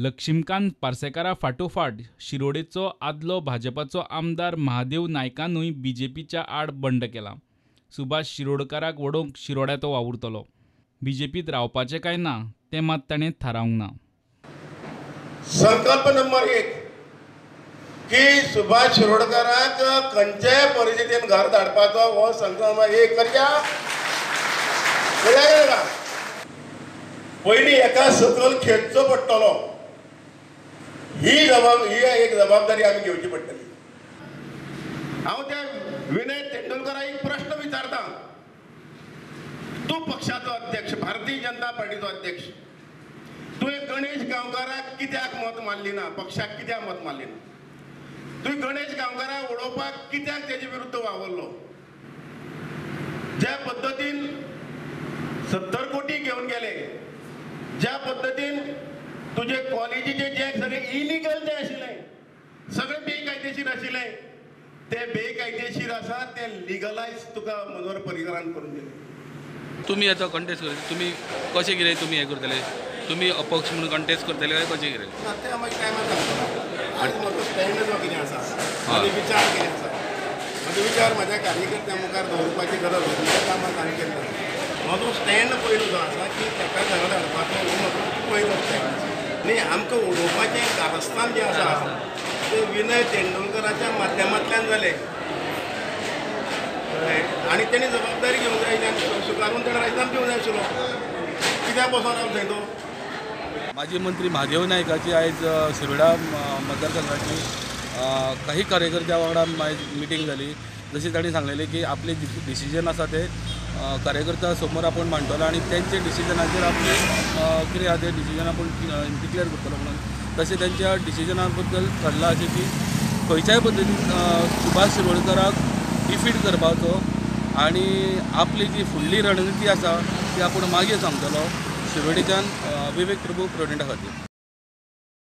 लक्ष्मीकांत पार्सेकारा फाटोफाट शिरोडेचो आदलो भाजपाचो आमदार महादेव नायकानूय बीजेपीच्या आड बंड केला. सुभाष शिरोडकाराक वडोवंक शिरोड्या तो वावुरतलो. बीजेपीत रावपाचें काय ना तें मात ताणें थारावंक ना. संकल्प नंबर 1 की सुभाष शिरोडकाराक खंयच्याय परिस्थितीन घर धाडपाचो हो संकल्प नंबर 1 करया. पयलीं एका सकयल खेळचो पडटलो, ही एक जबाबदारी आमी घेवची पडटली. हांव त्या विनय तेंडुलकराक एक प्रश्न विचारता, तूं पक्षाचो अध्यक्ष, भारतीय जनता पार्टीचो अध्यक्ष, तुवें गणेश गांवकाराक कित्याक मत मारली ना, पक्षाक कित्याक मत मारली ना? तुवें गणेश गांवकाराक उडोवपाक कित्याक तेजे विरुद्ध वावरलो? ज्या पद्दतीन 70 कोटी घेवन गेले, ज्या पद्दतीन तुजे कॉलेजीचे जे सगळे इलिगल जे आशिल्ले, सगळे बेकायदेशीर आशिल्ले, ते बेकायदेशीर आसा ते लिगलायज तुका मनोहर पर्रीकरान करून दिले. तुमी आतां कंटेस्ट करतले, तुमी कशें कितें तुमी हें करतले, तुमी अपक्ष म्हणून कंटेस्ट करतले काय कशें कितें? तें मागीर टायमार सांगतलो. आयज म्हजो स्टँड जो कितें आसा, म्हजो विचार कितें आसा, म्हजो विचार म्हज्या कार्यकर्त्यां मुखार दवरपाची गरज आसा. त्या कामाक हांवें केल्लें. म्हजो स्टँड पयलो जो आसा की ताका घरा धाडपाचो हो म्हजो पयलो स्टँड आसा. न्ही, आमकां उडोवपाचें कारस्थान जें आसा तें विनय तेंडुलकराच्या माध्यमांतल्यान जालें आनी तेणी जबाबदारी घेवंक जाय आनी स्विकारून तेणें राजिनामो दिवंक जाय आशिल्लो. कित्याक बसोन रावलो थंय तो? माजी मंत्री महादेव नायकाची आयज शिरोडा मतदारसंघाची काही कार्यकर्त्या वांगडा आयज मिटींग जाली. जशी तांणी सांगलेलें की आपले डिसिजन आसा ते कार्यकर्त्या समोर आपूण मांडटलो आनी तेंचे डिसिजनाचेर आपले कितें आसा तें डिसिजन आपूण डिक्लेअर करतलो म्हणून. तशें तेंच्या डिसिजना बद्दल ठरलां अशें की खंयच्याय पद्दतीन सुभाष शिरोडकराक डिफीट करपाचो आनी आपली जी फुडली रणनिती आसा ती आपूण मागीर सांगतलो. शिरोडेच्यान विवेक प्रभू प्रोडेंटा खातीर.